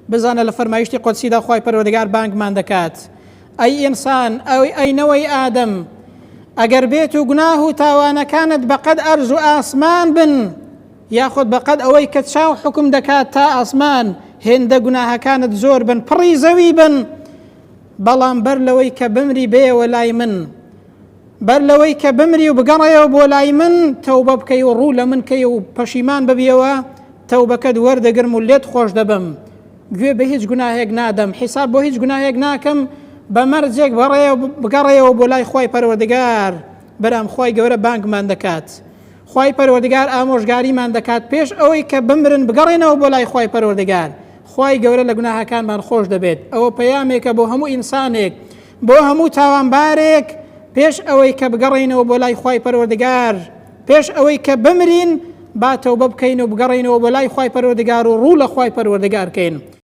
بزانە لە فەرمایشتی قودسیدا خوای پەروەردگار بانگمان دەکات ئەی ئینسان ئەی ئەی نەوەی ئادەم ئەگەر بێت و گوناه و تاوانەکانت بەقەد ئەرز و ئاسمان بن یاخود بەقەد ئەوەی کە چاو حکم دەکات تا ئاسمان هێندە گوناهەکانت زۆر بن پڕی زەوی بن بەڵام بەر لەوەی کە بمری بێەوە لای من بەر لەوەی کە بمری و بگەڕێیەوە بۆ لای من تەوبە بکەی و ڕوو لە من کەی و پەشیمان ببیەوە تەوبەکەت وەردەگرم و لێت خۆش دەبم گوێ بە هیچ گوناهێک نادەم حیساب بۆ هیچ گوناهێک ناکەم بە مەرجێک بەڕێ بگەڕێەوە بۆ لای خوای پەروەردگار برام خوای گەورە بانگمان دەکات خوای پەروەردگار ئامۆژگاریمان دەکات پێش ئەوەی کە بمرن بگەڕێنەوە بۆ لای خوای پەروەردگار خوای گەورە لە گوناهەکانمان خۆش دەبێت ئەوە پەیامێکە بۆ هەموو ئینسانێک بۆ هەموو تاوانبارێک پێش ئەوەی کە بگەڕێینەوە بۆ لای خوای پەروەردگار پێش ئەوەی کە بمرین با تەوبە بکەین و بگەڕێینەوە بۆ لای خوای پەروەردگار و ڕوو لە خوای پەروەردگار کەین.